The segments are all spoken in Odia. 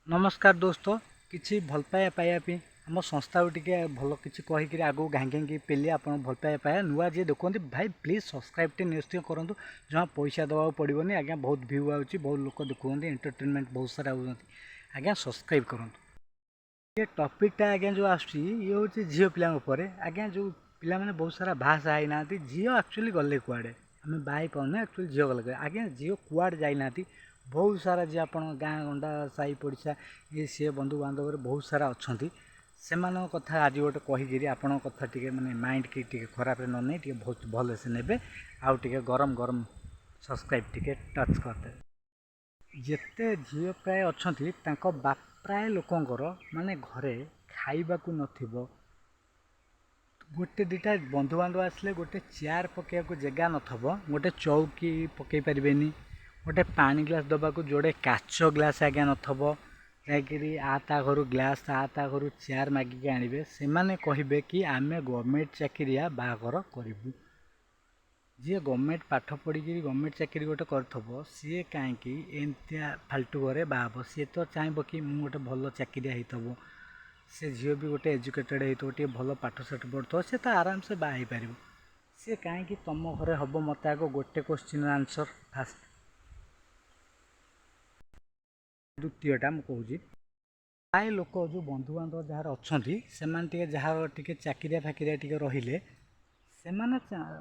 ନମସ୍କାର ଦୋସ୍ତ। କିଛି ଭଲ ପାଇବା ପାଇବା ପାଇଁ ଆମ ସଂସ୍ଥାକୁ ଟିକେ ଭଲ କିଛି କହିକିରି ଆଗକୁ ଘାଇଁ ଘାଇକି ପେଲି ଆପଣ ଭଲ ପାଇବା ପାଇବା। ନୂଆ ଯିଏ ଦେଖନ୍ତି ଭାଇ, ପ୍ଲିଜ୍ ସବସ୍କ୍ରାଇବ୍ ଟିକେ ନିଶ୍ଚୟ କରନ୍ତୁ। ଜମା ପଇସା ଦେବାକୁ ପଡ଼ିବନି ଆଜ୍ଞା। ବହୁତ ଭ୍ୟୁ ଆଉଛି, ବହୁତ ଲୋକ ଦେଖୁଛନ୍ତି, ଏଣ୍ଟରଟେନମେଣ୍ଟ ବହୁତ ସାରା ହେଉଛନ୍ତି। ଆଜ୍ଞା, ସବସ୍କ୍ରାଇବ୍ କରନ୍ତୁ। ଏ ଟପିକ୍ଟା ଆଜ୍ଞା ଯେଉଁ ଆସୁଛି, ଇଏ ହେଉଛି ଝିଅ ପିଲାଙ୍କ ଉପରେ ଆଜ୍ଞା। ଯେଉଁ ପିଲାମାନେ ବହୁତ ସାରା ବାହା ସାହା ହେଇନାହାନ୍ତି, ଝିଅ ଆକ୍ଚୁଆଲି ଗଲେ କୁଆଡ଼େ? ଆମେ ବାହା ହେଇପାରୁନେ, ଆକ୍ଚୁଆଲି ଝିଅ ଗଲେ କୁଆଡ଼େ? ଆଜ୍ଞା, ଝିଅ କୁଆଡ଼େ ଯାଇନାହାନ୍ତି। ବହୁତ ସାରା ଝିଅ ଆପଣଙ୍କ ଗାଁ ଗଣ୍ଡା, ସାହି ପଡ଼ିଶା, ଇଏ ସିଏ, ବନ୍ଧୁବାନ୍ଧବରେ ବହୁତ ସାରା ଅଛନ୍ତି। ସେମାନଙ୍କ କଥା ଆଜି ଗୋଟେ କହିକିରି ଆପଣଙ୍କ କଥା ଟିକେ ମାନେ ମାଇଣ୍ଡ କି ଟିକେ ଖରାପରେ ନ ନେଇ ଟିକେ ବହୁତ ଭଲସେ ନେବେ ଆଉ ଟିକେ ଗରମ ଗରମ ସବସ୍କ୍ରାଇବ୍ ଟିକେ ଟଚ୍ କରିଦେବେ। ଯେତେ ଝିଅ ପ୍ରାୟ ଅଛନ୍ତି, ତାଙ୍କ ବାପ ପ୍ରାୟ ଲୋକଙ୍କର ମାନେ ଘରେ ଖାଇବାକୁ ନଥିବ, ଗୋଟେ ଦୁଇଟା ବନ୍ଧୁବାନ୍ଧବ ଆସିଲେ ଗୋଟେ ଚେୟାର ପକାଇବାକୁ ଜାଗା ନଥିବ, ଗୋଟେ ଚଉକି ପକାଇ ପାରିବେନି, ଗୋଟେ ପାଣି ଗ୍ଲାସ୍ ଦେବାକୁ ଯୋଡ଼େ କାଚ ଗ୍ଲାସ୍ ଆଜ୍ଞା ନଥିବ, ଯାଇକିରି ଆ ତା ଘରୁ ଗ୍ଲାସ୍, ଆ ତା ଘରୁ ଚେୟାର ମାଗିକି ଆଣିବେ। ସେମାନେ କହିବେ କି ଆମେ ଗଭର୍ଣ୍ଣମେଣ୍ଟ ଚାକିରିଆ ବାହାଘର କରିବୁ। ଯିଏ ଗଭର୍ଣ୍ଣମେଣ୍ଟ ପାଠ ପଢ଼ିକିରି ଗଭର୍ଣ୍ଣମେଣ୍ଟ ଚାକିରି ଗୋଟେ କରିଥିବ, ସିଏ କାହିଁକି ଏମିତିଆ ଫାଲତୁ ଘରେ ବାହା ହେବ? ସିଏ ତ ଚାହିଁବ କି ମୁଁ ଗୋଟେ ଭଲ ଚାକିରିଆ ହେଇଥିବ, ସେ ଝିଅ ବି ଗୋଟେ ଏଜୁକେଟେଡ଼ ହେଇଥିବ, ଟିକେ ଭଲ ପାଠ ସାଠ ପଢ଼ୁଥିବ, ସେ ତ ଆରାମସେ ବାହା ହେଇପାରିବ। ସିଏ କାହିଁକି ତୁମ ଘରେ ହେବ? ମୋତେ ଆଗ ଗୋଟେ କୋଶ୍ଚିନ୍ର ଆନ୍ସର୍ ଫାଷ୍ଟ। ଦ୍ୱିତୀୟଟା ମୁଁ କହୁଛି, ପ୍ରାୟ ଲୋକ ଯେଉଁ ବନ୍ଧୁବାନ୍ଧବ ଯାହାର ଅଛନ୍ତି, ସେମାନେ ଟିକେ ଯାହାର ଟିକେ ଚାକିରିଆ ଫାକିରିଆ ଟିକେ ରହିଲେ, ସେମାନେ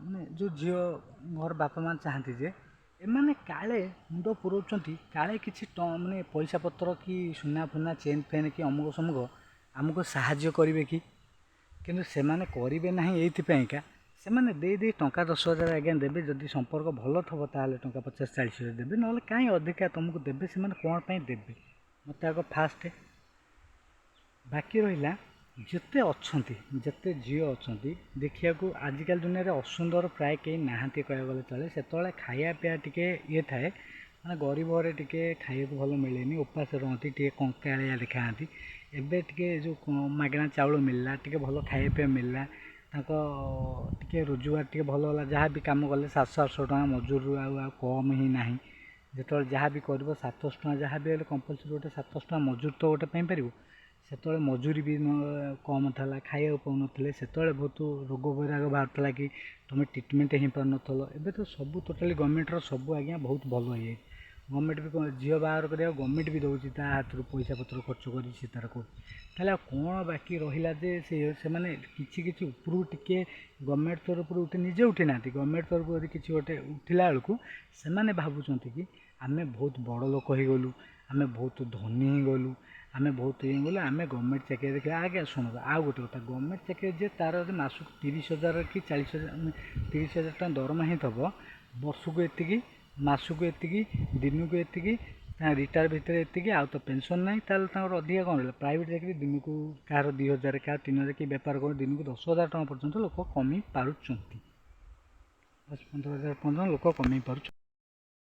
ମାନେ ଯେଉଁ ଝିଅ ଘର ବାପା ମା' ଚାହାନ୍ତି ଯେ ଏମାନେ କାଳେ ମୁଣ୍ଡ ପୁରଉଛନ୍ତି, କାଳେ କିଛି ମାନେ ପଇସା ପତ୍ର କି ସୁନା ଫୁନା, ଚେନ୍ ଫେନ୍ କି ଅମୁକ ସମୁକ ଆମକୁ ସାହାଯ୍ୟ କରିବେ କି। କିନ୍ତୁ ସେମାନେ କରିବେ ନାହିଁ। ଏଇଥିପାଇଁକା ସେମାନେ ଦେଇ ଦେଇ ଟଙ୍କା 10,000 ଆଜ୍ଞା ଦେବେ। ଯଦି ସମ୍ପର୍କ ଭଲ ଥିବ, ତାହେଲେ ଟଙ୍କା 50-40 ହଜାର ଦେବେ, ନହେଲେ କାହିଁ ଅଧିକା ତୁମକୁ ଦେବେ? ସେମାନେ କ'ଣ ପାଇଁ ଦେବେ ମୋତେ ଆଗ ଫାଷ୍ଟ। ବାକି ରହିଲା ଯେତେ ଅଛନ୍ତି, ଯେତେ ଝିଅ ଅଛନ୍ତି ଦେଖିବାକୁ, ଆଜିକାଲି ଦୁନିଆରେ ଅସୁନ୍ଦର ପ୍ରାୟ କେହି ନାହାନ୍ତି କହିବାକୁ ଗଲେ ଚଳେ। ସେତେବେଳେ ଖାଇବା ପିଇବା ଟିକେ ଇଏ ଥାଏ, ମାନେ ଗରିବ ଘରେ ଟିକେ ଖାଇବାକୁ ଭଲ ମିଳେନି, ଉପାସ ରୁହନ୍ତି, ଟିକେ କଙ୍କାଳିଆ ଦେଖାଯାଆନ୍ତି। ଏବେ ଟିକେ ଯେଉଁ ମାଗଣା ଚାଉଳ ମିଳିଲା, ଟିକେ ଭଲ ଖାଇବା ପିଇବା ମିଳିଲା, ତାଙ୍କ ଟିକେ ରୋଜଗାର ଟିକେ ଭଲ ହେଲା। ଯାହା ବି କାମ କଲେ 700-800 ଟଙ୍କା ମଜୁରୀରୁ ଆଉ କମ୍ ହିଁ ନାହିଁ। ଯେତେବେଳେ ଯାହା ବି କରିବ 700 ଟଙ୍କା ଯାହା ବି ହେଲେ କମ୍ପଲସରି ଗୋଟେ 700 ଟଙ୍କା ମଜୁରୀ ତ ଗୋଟେ ପାଇପାରିବ। ସେତେବେଳେ ମଜୁରୀ ବି କମ୍ ଥିଲା, ଖାଇବାକୁ ପାଉନଥିଲେ। ସେତେବେଳେ ବହୁତ ରୋଗ ବୈରାଗ ବାହାରୁଥିଲା କି ତୁମେ ଟ୍ରିଟମେଣ୍ଟ ହେଇପାରୁନଥିଲ। ଏବେ ତ ସବୁ ଟୋଟାଲି ଗଭର୍ଣ୍ଣମେଣ୍ଟର ସବୁ ଆଜ୍ଞା ବହୁତ ଭଲ ହେଇଯାଇଛି। ଗଭର୍ଣ୍ଣମେଣ୍ଟ ବି କ'ଣ ଝିଅ ବାହାଘର କରିବାକୁ ଗଭର୍ଣ୍ଣମେଣ୍ଟ ବି ଦେଉଛି, ତା ହାତରୁ ପଇସା ପତ୍ର ଖର୍ଚ୍ଚ କରି ସେ ତାର କରୁଛି। ତାହେଲେ ଆଉ କ'ଣ ବାକି ରହିଲା ଯେ ସେ ସେମାନେ କିଛି କିଛି ଉପରକୁ ଟିକେ ଗଭର୍ଣ୍ଣମେଣ୍ଟ ତରଫରୁ ଉଠି ନିଜେ ଉଠି ନାହାନ୍ତି। ଗଭର୍ଣ୍ଣମେଣ୍ଟ ତରଫରୁ ଯଦି କିଛି ଗୋଟେ ଉଠିଲା ବେଳକୁ ସେମାନେ ଭାବୁଛନ୍ତି କି ଆମେ ବହୁତ ବଡ଼ ଲୋକ ହେଇଗଲୁ, ଆମେ ବହୁତ ଧନୀ ହେଇଗଲୁ, ଆମେ ବହୁତ ଇଏ ହେଇଗଲୁ, ଆମେ ଗଭର୍ଣ୍ଣମେଣ୍ଟ ଚାକିରି ଦେଖିବା। ଆଜ୍ଞା ଶୁଣନ୍ତୁ, ଆଉ ଗୋଟେ କଥା, ଗଭର୍ଣ୍ଣମେଣ୍ଟ ଚାକିରି ଯେ ତା'ର ଯଦି ମାସକୁ 30,000 କି 40,000, 30,000 ଟଙ୍କା ଦରମା ହେଇଥିବ, ବର୍ଷକୁ ଏତିକି, ମାସକୁ ଏତିକି, ଦିନକୁ ଏତିକି, ତା ରିଟାୟାର ଭିତରେ ଏତିକି, ଆଉ ତ ପେନ୍ସନ୍ ନାହିଁ, ତାହେଲେ ତାଙ୍କର ଅଧିକା କ'ଣ ରହିଲା? ପ୍ରାଇଭେଟ୍ ଚାକିରି ଦିନକୁ କାହାର 2000, କାହାର 3000, କି ବେପାର କରୁ ଦିନକୁ 10,000 ଟଙ୍କା ପର୍ଯ୍ୟନ୍ତ ଲୋକ କମେଇ ପାରୁଛନ୍ତି। 10-15 ହଜାର ପର୍ଯ୍ୟନ୍ତ ଲୋକ କମେଇ ପାରୁଛନ୍ତି।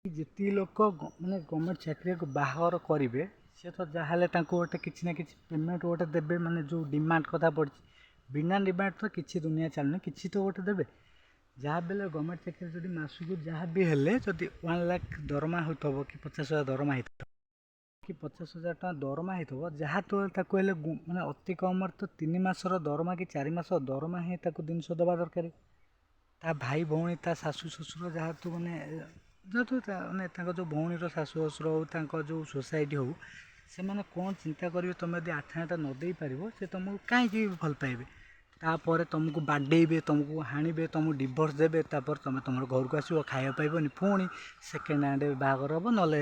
ଯେତିକି ଲୋକ ମାନେ ଗଭର୍ଣ୍ଣମେଣ୍ଟ ଚାକିରିକୁ ବାହାଘର କରିବେ, ସେ ତ ଯାହାହେଲେ ତାଙ୍କୁ ଗୋଟେ କିଛି ନା କିଛି ପେମେଣ୍ଟ ଗୋଟେ ଦେବେ। ମାନେ ଯେଉଁ ଡିମାଣ୍ଡ କଥା ପଡ଼ିଛି, ବିନା ଡିମାଣ୍ଡ ତ କିଛି ଦୁନିଆ ଚାଲୁନି। କିଛି ତ ଗୋଟେ ଦେବେ ଯାହା ବି ହେଲେ। ଗଭର୍ଣ୍ଣମେଣ୍ଟ ଚାକିରି ଯଦି ମାସକୁ ଯାହା ବି ହେଲେ ଯଦି 1 ଲାଖ ଦରମା ହେଉଥିବ କି 50,000 ଦରମା ହେଇଥିବ କି 50,000 ଟଙ୍କା ଦରମା ହେଇଥିବ, ଯାହା ତ ତାକୁ ହେଲେ ମାନେ ଅତି କମରେ ତ 3 ମାସର ଦରମା କି 4 ମାସ ଦରମା ହିଁ ତାକୁ ଜିନିଷ ଦେବା ଦରକାର। ତା ଭାଇ ଭଉଣୀ, ତା ଶାଶୁ ଶ୍ୱଶୁର, ଯାହା ତୁ ମାନେ ଯେହେତୁ ମାନେ ତାଙ୍କ ଯେଉଁ ଭଉଣୀର ଶାଶୁ ଶ୍ୱଶୁର ହଉ, ତାଙ୍କ ଯେଉଁ ସୋସାଇଟି ହଉ, ସେମାନେ କ'ଣ ଚିନ୍ତା କରିବେ? ତୁମେ ଯଦି ଆଠଣାଟା ନ ଦେଇପାରିବ, ସେ ତୁମକୁ କାହିଁକି ଭଲ ପାଇବେ? ତାପରେ ତୁମକୁ ବାଡ଼େଇବେ, ତୁମକୁ ହାଣିବେ, ତୁମକୁ ଡିଭୋର୍ସ ଦେବେ। ତାପରେ ତୁମେ ତୁମର ଘରକୁ ଆସିବ, ଖାଇବା ପାଇବନି, ପୁଣି ସେକେଣ୍ଡ ହ୍ୟାଣ୍ଡ ବାହାଘର ହେବ, ନହେଲେ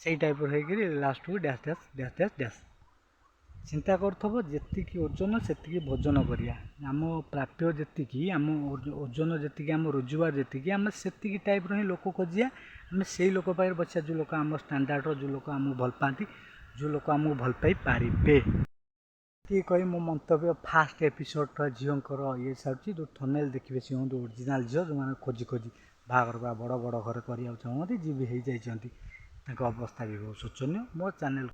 ସେଇ ଟାଇପ୍ର ହେଇକିରି ଲାଷ୍ଟକୁ dash dash dash dash dash. ଚିନ୍ତା କରୁଥିବ, ଯେତିକି ଓଜନ ସେତିକି ଭୋଜନ କରିବା। ଆମ ପ୍ରାପ୍ୟ ଯେତିକି, ଆମ ଓଜନ ଯେତିକି, ଆମ ରୋଜଗାର ଯେତିକି, ଆମେ ସେତିକି ଟାଇପ୍ର ହିଁ ଲୋକ ଖୋଜିବା। ଆମେ ସେଇ ଲୋକ ପାଖରେ ବସିବା ଯେଉଁ ଲୋକ ଆମ ଷ୍ଟାଣ୍ଡାର୍ଡ଼ର, ଯେଉଁ ଲୋକ ଆମକୁ ଭଲ ପାଆନ୍ତି, ଯେଉଁ ଲୋକ ଆମକୁ ଭଲ ପାଇପାରିବେ। ଏତିକି କହି ମୋ ମନ୍ତବ୍ୟ ଫାଷ୍ଟ ଏପିସୋଡ଼ଟା ଝିଅଙ୍କର ଇଏ ସାରୁଛି। ଯେଉଁ ଥମ୍ବନେଲ୍ ଦେଖିବେ, ସେ ହୁଅନ୍ତୁ ଓରିଜିନାଲ୍ ଝିଅ, ଯେଉଁମାନେ ଖୋଜି ଖୋଜି ବାହାଘର ବା ବଡ଼ ବଡ଼ ଘରେ କରିବାକୁ ଚାହୁଁଛନ୍ତି। ଯିଏ ବି ହେଇଯାଇଛନ୍ତି, ତାଙ୍କ ଅବସ୍ଥା ବି ବହୁତ ଶୋଚନୀୟ। ମୋ ଚ୍ୟାନେଲ୍